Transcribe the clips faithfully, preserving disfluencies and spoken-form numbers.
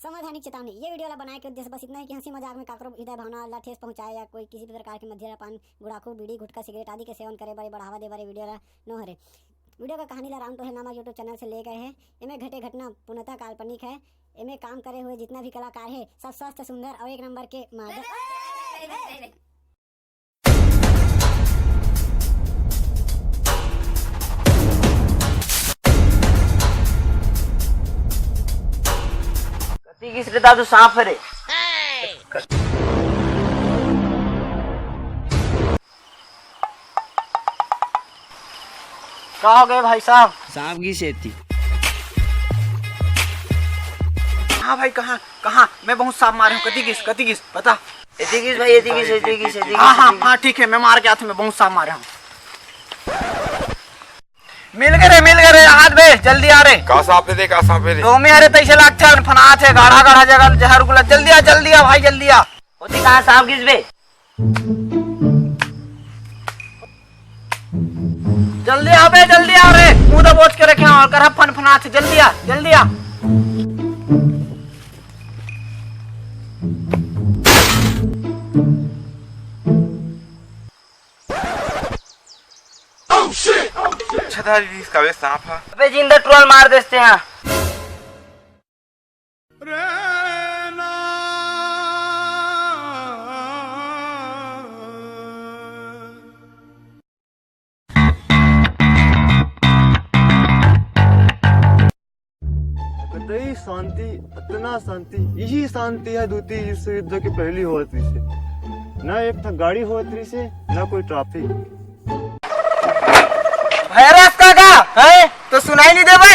संवैधानिक चेतावनी। ये वीडियो ला बनाए के उद्देश्य बस इतना है कि हंसी मजाक में काकरो हृदय भावना ला ठेस पहुंचाए या कोई किसी भी प्रकार के मदिरा पान, गुड़ाखू, बीड़ी, गुटखा, सिगरेट आदि के सेवन करे बर बढ़ावा दे बर ये वीडियो ला नो हरे। वीडियो का कहानी ला राम टोहे नामक YouTube चैनल से ले गए हैं। एमे घटे घटना पूर्णतः काल्पनिक है। एमे काम करे हुए जितना भी कलाकार है, सब स्वस्थ, सुंदर और एक नंबर के मादक। कति गिस रे दादू, सांप हरे। का हो गए भाई साहब? सांप गिस एती। हाँ भाई, कहाँ, कहाँ? मैं बहुत सांप मारे हूँ। कति गिस, कति गिस, बता। एती गिस भाई, एती गिस, एती गिस, एती गिस, हाँ, हाँ, एती गिस। हाँ, ठीक है, मैं मार के आते, मैं बहुत सांप मारे हूँ। मिल गए रे, मिल गए रे, हाथ बे, जल्दी आ रे। का सांप दे, का सांप दे? तो में अरे तैसे लागथे, फनाथे, गाढ़ा गाढ़ा जगह, जहर गुला, जल्दी आ, जल्दी आ भाई, जल्दी आ। ओती कहाँ सांप गिस बे? जल्दी आ बे, जल्दी आ रे, मुंह दबोच के रखे और कर फन फनाथे, जल्दी आ, जल्दी आ। छदारी रिस कावे सांप हा। अबे जिंदा ट्रोल मार देते हैं। कतई शांति, अतना शांति, इही शांति हे द्वितीय विश्व युद्ध के पहिली होवत रिहिसे। न एक ठा गाड़ी होवत रिहिसे, न कोई ट्रैफिक। भैरस काका, हैं? तो सुनाई नहीं देवे?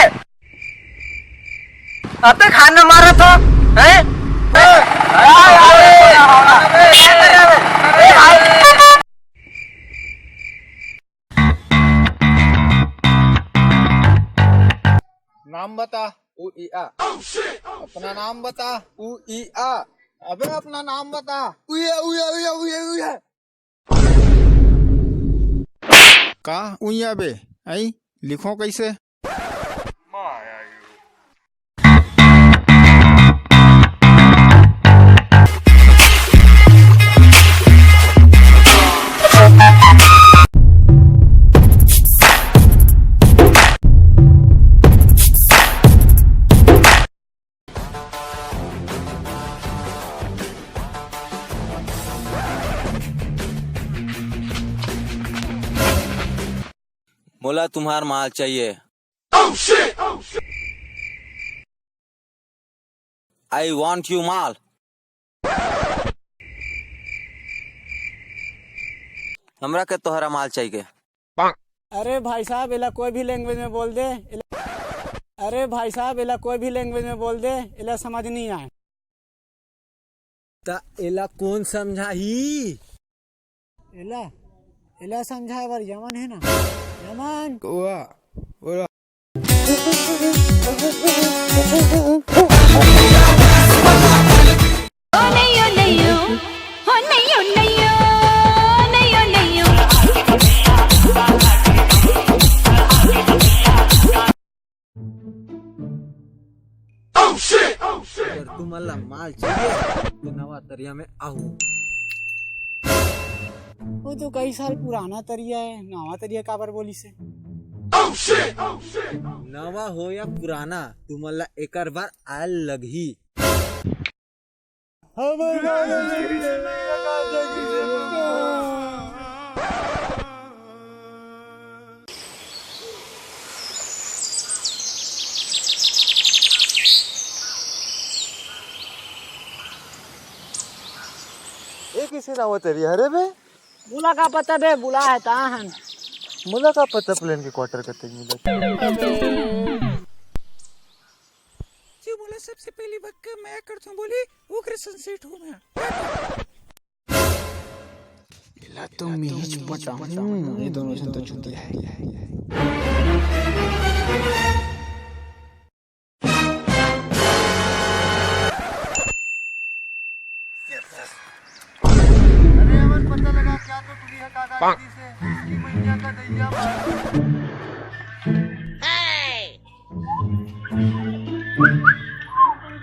अते खान में मारा था, हैं? नाम बता, उ ई आ। अपना नाम बता, उ ई आ। अबे अपना नाम बता। उया, उया, उया, उया, उया। का उइया बे? आई, लिखो कैसे? मोला तुम्हार माल चाहिए। I want you माल। हमरा के तोहरा माल चाहिए। अरे भाई साहब, एला कोई भी लैंग्वेज में बोल दे, एला, अरे भाई साहब, एला कोई भी लैंग्वेज में बोल दे, एला समझ नहीं आए। त एला कौन समझाही? एला, एला समझाए बर यमन है ना, यमन। वाह, वाह। अगर तुमन ला माल चाहिए, तो नवा तरिया में आहू। वो तो कई साल पुराना तरिया है, नवा तरिया काबर बोलिस हे? नवा हो या पुराना, तुमन ला एकर बर आए लगही। ए, किसे नाव तरिया हरे बे? मोला का पता बे, बुला है ताहन। मोला का पता प्लेन के क्वार्टर कते मिलत। जी बोला, सबसे पहली वक्त मैं करता हूँ बोली, उग्र सनसेट हूँ मैं। एला तो मैं ही बताऊँ, ये दोनों जन तो चुतिया है। अरे, हमन पता लगा क्या तो टुरी हटा डाली से, इसकी मैया का दैया मार।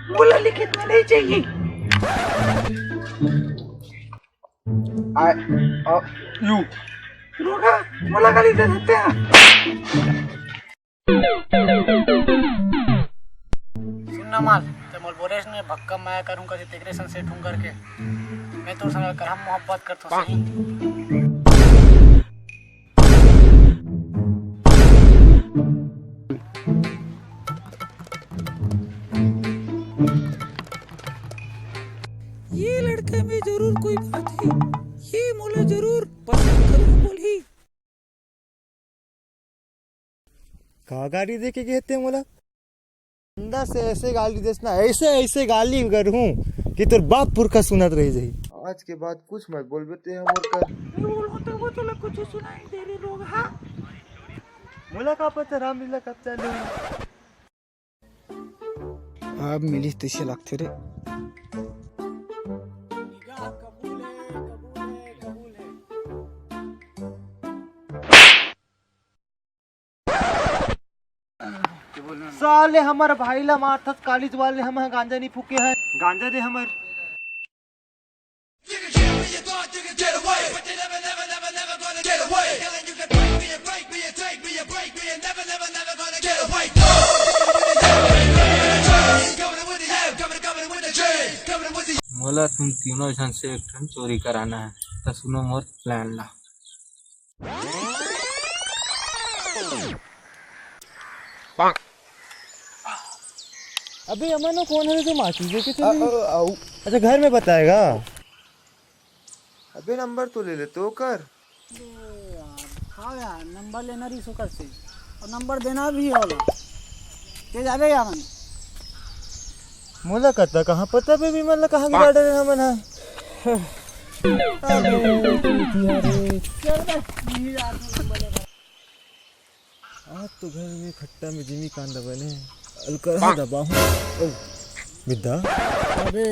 बोला लिखित में नहीं चाहिए। I, uh, you। रोगा, मोला गाली दे देते हैं। सुन ना माल, ते मोल बोलेस ने भक्कम माया करूं कथे तेकरे संग सेट हूं करके। मैं तो संग करहम मोहब्बत करथों सही। ये लड़का में जरूर कोई बात है, ये मोला जरूर पसंद करूं बोलही। का गाली दे के गे ते मोला? अंदर से ऐसे गाली देस ना, ऐसे ऐसे गाली गरहूं कि तोर बाप पुरखा सुनत रही जाही। आज के बाद कुछ मत बोलबे ते हमर कर। मैं बोलबो तो वो तोला कुछ सुनाई दे रे लोग, हाँ? मोला का पता रामलीला कब चालू होही। अब मिलिस तइसे लागथे रे। साले हमर भाई ला मारथस, कॉलेज वाले हम गांजा नहीं फूके हैं, गांजा दे हमर। मोला तुम तीनों झन से एक ठन चोरी कराना है, त सुनो मोर प्लान ला। अबे अमन, वो कौन है जो माचिस लेके चली? अच्छा, घर में बताएगा। अबे नंबर तो ले ले तो कर। अबे यार, हाँ यार, नंबर लेना रहिस ओकर से, और नंबर देना भी होला। ते जाबे यार मन। मोला कता कहाँ पता बे, विमल ला कहाँ गिरा डरे हमन हा। अबे, चल बे, नहीं यार, नंबर लेना। आज तो घर में खट्टा में जिमी कांदा बने, अलकरहा दबा हूँ। ओ, बिद्दा। अबे,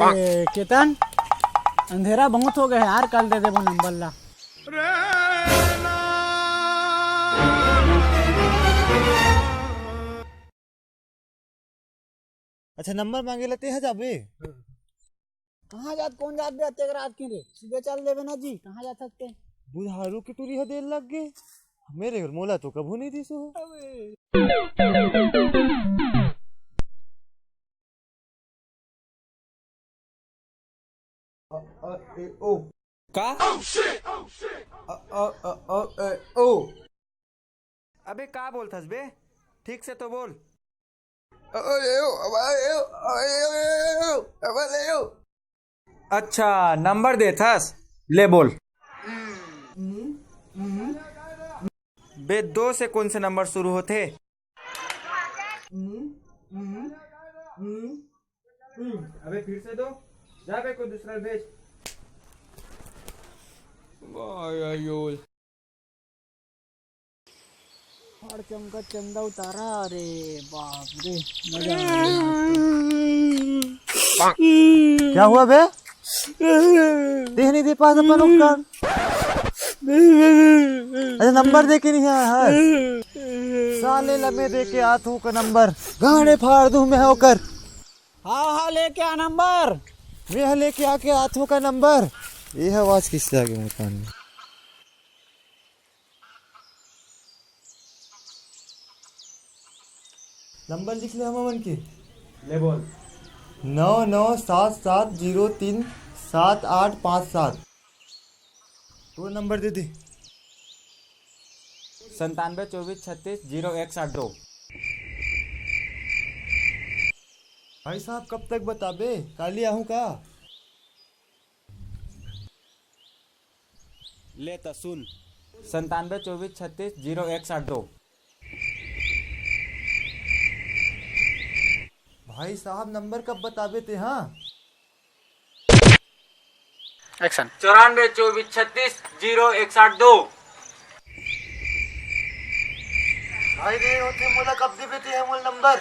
केतन, अंधेरा बहुत हो गया है यार, कल दे देबो नंबर ला। अच्छा, नंबर मांगे ला ते हा जाबे? कहाँ जात, कौन जात बे अतेक रात के रे? सुबह चल देबे ना जी, कहाँ जात सकते? बुधारू के टूरी हा देर लग गे। मेरे घर मोला तो कभू नहीं दिसो। अ, अ, ए, ओ। का? अ, अ, अ, अ, ए, ओ। अबे का बोलथस बे? ठीक से तो बोल। अ, अ, ए, ओ, अ, ए, ओ, अ, ए, ओ, ए, ओ, अ, ए, ओ। अच्छा, नंबर देथस, ले बोल। बे, दो से कौन से नंबर शुरू होथे? अबे फिर से दो, जा बे, कोई दूसरा भेज। वाह यार, यो। हर चमका चंदा उतारा, अरे बाप रे, मजा आ गया। क्या हुआ बे? देख नहीं दे पास अपन उपकरण। अरे नंबर दे के नहीं आया है। साले लमे दे के आत हूँ का नंबर। गाने फाड़ दूँ मैं होकर। हाँ, हाँ, लेके आ नंबर। मैं लेके आके आत हूँ का नंबर। ये आवाज किससे आ गई मेरे कान में? नंबर लिख ले हम मन के। ले बोल। नौ नौ सात सात जीरो तीन सात आठ पाँच सात। तो नंबर दे दे। संतानवे चौबीस छत्तीस जीरो एक सात दो। भाई साहब, कब तक बताबे? काली आहूँ का? ले त सुन, संतानवे चौबीस छत्तीस जीरो एक सात दो। भाई साहब, नंबर कब बताबे ते, हाँ? एक्शन। चौरानवे चौबीस छत्तीस जीरो एक सात दो। भाई रे, होथे मोला कब देबे ते मोला नंबर?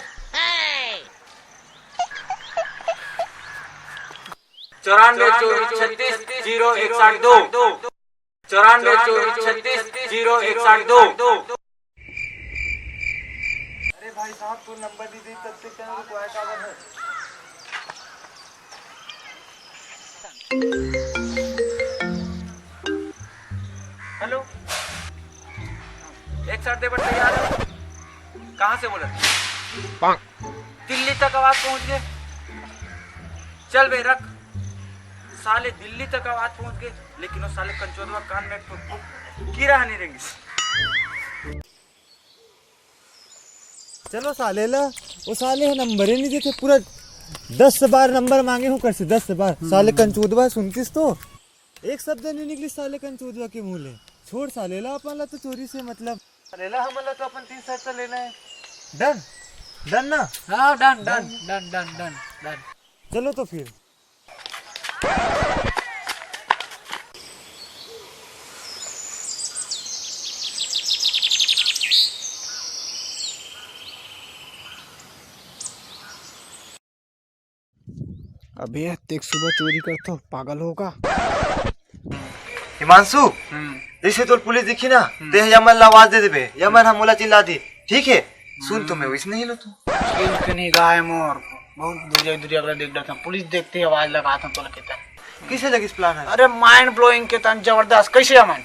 चौरानवे चौबीस छत्तीस जीरो एक सात दो। चौरानवे चौबीस छत्तीस जीरो एक सात दो। अरे भाई साहब, तू नंबर नहीं दी, तब से क्या रुकवाया काबर है? हेलो, एक साथ दे बर तैयार है। कहाँ से बोलत? दिल्ली तक आवाज पहुंच गे। चल बे रख। साले दिल्ली तक आवाज पहुंच गे, लेकिन वो साले कंचोदवा कान में एक ठो कीरा नहीं रेंगिस। चलो साले ला, वो साले ह नंबर ही नहीं देते, पूरा दस बार नंबर मांगे हूँ कर से, दस बार। साले कंचोदवा सुनतिस तो एक शब्द नहीं निकली साले कंचोदवा के मुंह ले। छोड़ साले ला, अपन ला तो चोरी से मतलब। साले ला, हमन ला तो अपन तीन शर्त लेना है। डन? डन ना? हाँ, done, done, done, done, done, done. चलो तो फिर। अबे, तेक सुबह चोरी करथो, पागल होगा। हिमांशु, हम्म। जैसे तोर पुलिस दिखी ना, हम्म। ते यमन ला आवाज दे देबे, यमन हम ओला चिल्ला दी, ठीक है? सुन तो मैं हम्म। वैसे नहीं लो तू। चिल के नहीं गाय मोर, बहुत दुरिया दुरिया अगला देख डरता। पुलिस देखते ही आवाज लगाता तो लगता। किसे लगिस प्लान है? अरे mind blowing के तन जबरदस्त, कैसे अमन?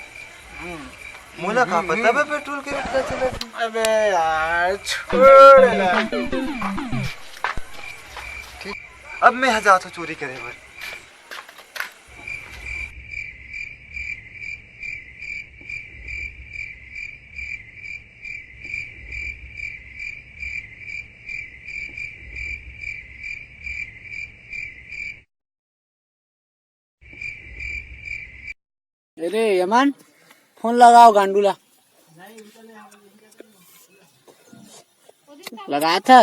मोला का पता बे पेट्रोल के रेट का चलत हे? अबे यार, छोड़ ना। अब मैं ह जात हूँ चोरी करे बर। अरे यमन, फोन लगाओ गांडू ला। लगाया था।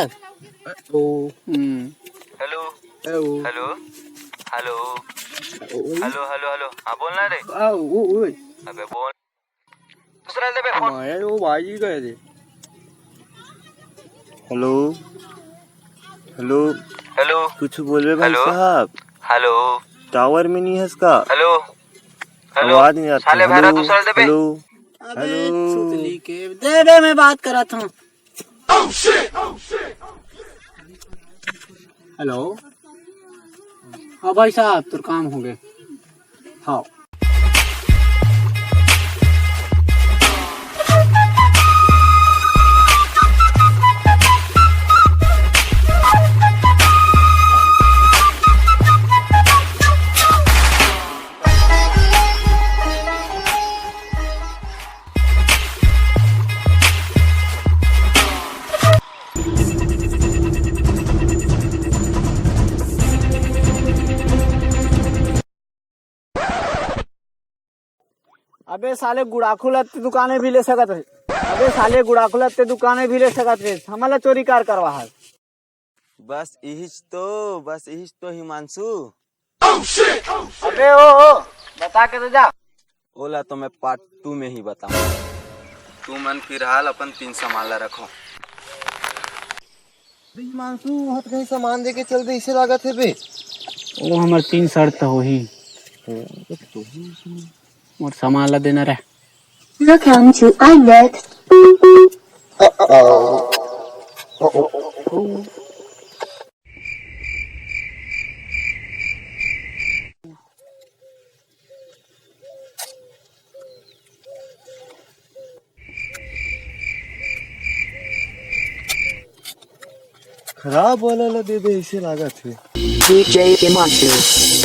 ओ, हम्म। हेलो। हेलो। हेलो। हेलो। ओ, ओ। Hello, hello, hello. हाँ, बोलना रे। आ, ओ, ओ। अबे बोल। दूसरा ले बे फोन। माया, वो भाई गए थे। हेलो। हेलो। हेलो। कुछ बोलबे भाई हेलो। साहब? हेलो। टावर में नहीं है इसका। हेलो। हेलो। आवाज नहीं आती। साले भैरा हेलो। दूसरा ले बे। हेलो। अबे हेलो। चुतली के, दे बे, मैं बात करत हूँ। हेलो। हाँ भाई साहब, तोर काम हो गए। हाँ। अबे साले, गुड़ाखू ला ते दुकाने भी ले सकत रहे। अबे साले, गुड़ाखू ला ते दुकाने भी ले सकत रहे, हमन ला चोरी कार करवा है। बस इहिच तो, बस इहिच तो हिमांशु। अबे ओ, ओ, बता के तो जा। ओला तो मैं पार्ट टू में ही बताऊं। तुमन फिलहाल अपन तीन सामान ला रखो। हिमांशु, वहाँ तो कहीं सामान दे के चल दे, इसे लागत है बे। वो हमर तीन शर्त होही। मोर सामान ला देना रह। Welcome to iNet. खराब वाला ला दे दे, इसे लागत है। DJ Himanshu,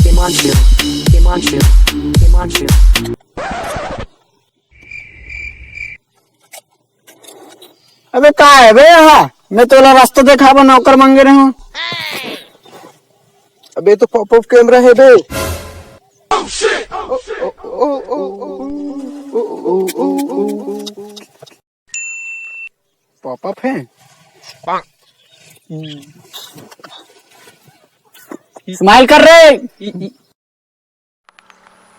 Himanshu, Himanshu, Himanshu। अबे का है बे यहाँ? मैं तोला रास्ता देखाबो नौकर मांगे रहे हूँ। अबे तो पॉपअप कैमरा है बे। पॉपअप है। स्माइल कर रे।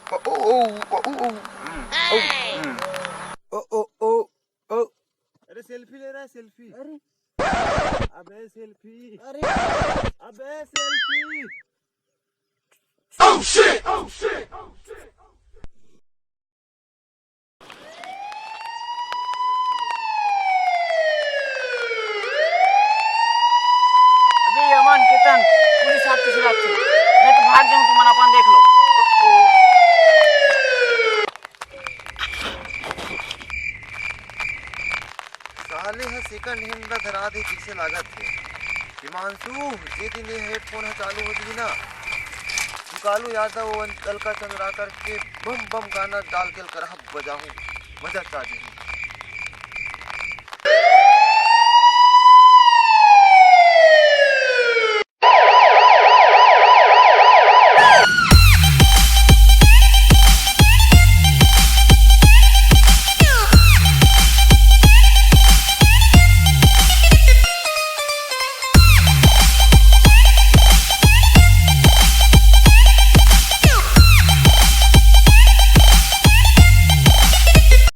ओ, ओ, ओ, ओ, ओ। ओ, ओ, ओ, ओ। अरे सेल्फी ले रहा है, सेल्फी। अरे। अबे सेल्फी। अरे। अबे सेल्फी। अबे यमन, केतन, पुलिस आत हे, सुरात हे। मैं तो भाग जाऊँ, तुमन अपन देख लो। निंदा धरा दे जइसे लागत हे। हिमांशु, जे दिन ये हेडफोन ह चालू हो जही ना, तू कालू यादव अउ अलका चंद्राकर के बम बम गाना डाल के अलकरहा बजाहूँ, मजा आ जाही।